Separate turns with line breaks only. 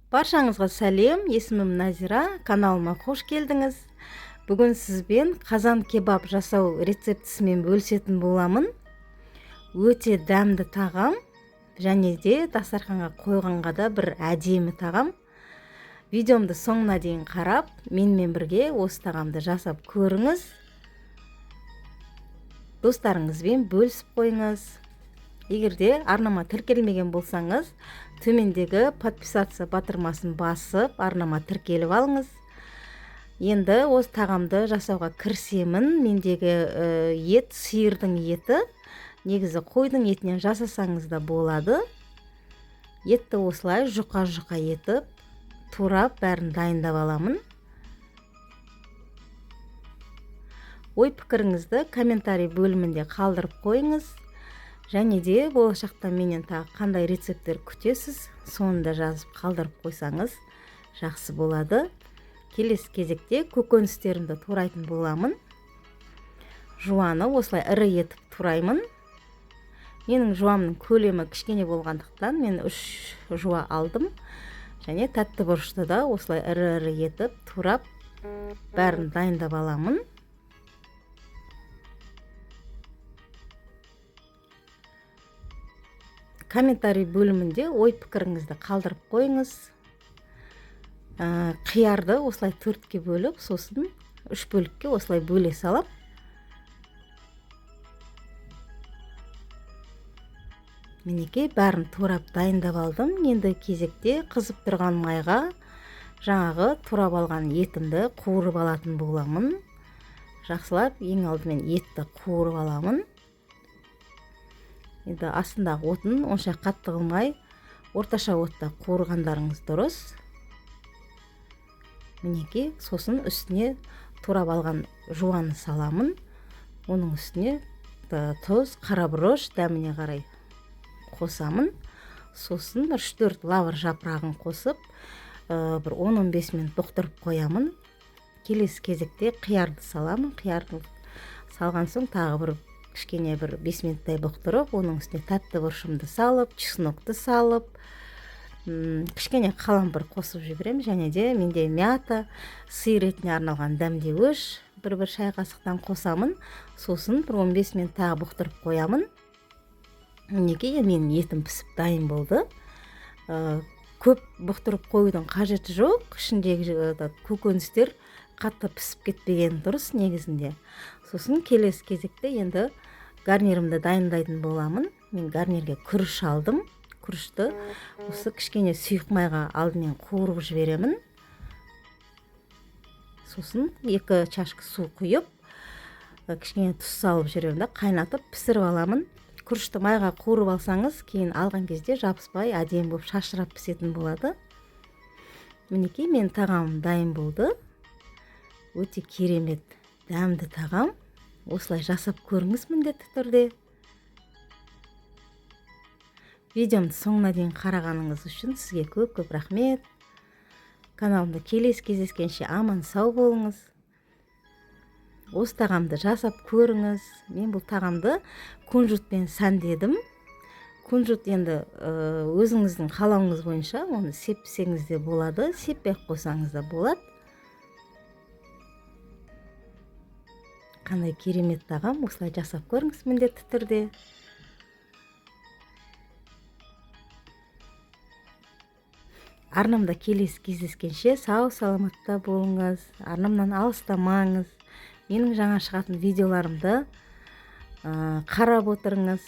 Баршаңызға сәлем, есімім Назира, каналыма қош келдіңіз. Бүгін сізбен қазан кебаб жасау рецептісімен бөлісетін боламын. Өте дәмді тағам, және де дастарханға қойғанға да бір әдемі тағам. Видеомды соңына дейін қарап, менімен бірге осы тағамды жасап көріңіз. Достарыңызбен бөлісіп қойыңыз. Егер де арнама тіркелмеген болсаңыз, төмендегі подписаться батырмасын басып, арнама тіркеліп алыңыз. Енді осы тағамды жасауға кірісемін. Мендегі ет сиырдың еті. Негізі қойдың етінен жасасаңыз да болады. Етті осылай жұқа-жұқа етіп, турап бәрін дайындап аламын. Ой пікіріңізді комментарий бөлімінде қалдырып қойыңыз. Және де болашақта менен тағы қандай рецепттер күтесіз, соны да жазып қалдырып қойсаңыз жақсы болады. Келесі кезекте көкөністерімді турайтын боламын. Жуаны осылай ірі етіп тураймын. Менің жуамның көлемі кішкене болғандықтан мен 3 жуа алдым. Және тәтті бұрышты да осылай ірі-ірі етіп турап бәрін дайындап аламын. Комментарий бөлімінде ой пікіріңізді қалдырып қойыңыз. Қиярды осылай 4-ке бөліп, сосын 3 бөлікке осылай бөле салам. Мінекей, бәрін турап дайындап алдым. Енді кезекте қызып тұрған майға жаңағы турап алған етімді қуырып алатын боламын. Жақсылап ең алдымен етті қуырып аламын. Енді астындағы отын онша қатты қылмай, орташа отта қуырғандарыңыз дұрыс. Мінекей, сосын үстіне турап алған жуаны саламын. Оның үстіне тұз, қара бұрыш дәміне қарай қосамын. Сосын бір үш-төрт лавр жапырағын қосып, бір он-он бес минут бұқтырып қоямын. Келесі кезекте қиярды саламын. Қиярды салған соң тағы бір кішкене бір 5 минуттай бұқтырып, оның үстіне тәтті бұрышымды салып, чеснокты салып, кішкене қалампыр қосып жіберемін. Және де менде мята, сиыр етіне арналған дәмдеуіш бір-бір шай қасықтан қосамын. Сосын бір 15 минут тағы бұқтырып қоямын. Мінекей, менің етім пісіп дайын болды. Көп бұқтырып қоюдың қажеті жоқ. Ішіндегі көкөністер қатты пісіп кетпеген дұрыс негізінде. Сосын келесі кезекте енді гарнирімді дайындайтын боламын. Мен гарнирге күріш алдым. Күрішті осы кішкене сұйық майға алдымен қуырып жіберемін. Сосын 2 чашка су құйып, кішкене тұз салып жіберемін да, қайнатып пісіріп аламын. Күрішті майға қуырып алсаңыз, кейін алған кезде жабыспай әдемі болып шашырап пісетін болады. Мінекей, менің тағамым дайын болды. Өте керемет дәмді тағам. Осылай жасап көріңіз міндетті түрде. Видеомды соңына дейін қарағаныңыз үшін сізге көп-көп рахмет. Каналымда келесі кездескенше аман сау болыңыз. Осы тағамды жасап көріңіз. Мен бұл тағамды кунжутпен сәндедім. Кунжут енді, өзіңіздің қалауыңыз бойынша оны сепсеңіз де болады, сеппей ақ қойсаңыз да болады. Қандай керемет тағам, осылай жасап көріңіз міндетті түрде. Арнамда келесі кездескенше сау саламатта болыңыз, арнамнан алыстамаңыз. Менің жаңа шығатын видеоларымды, қарап отырыңыз.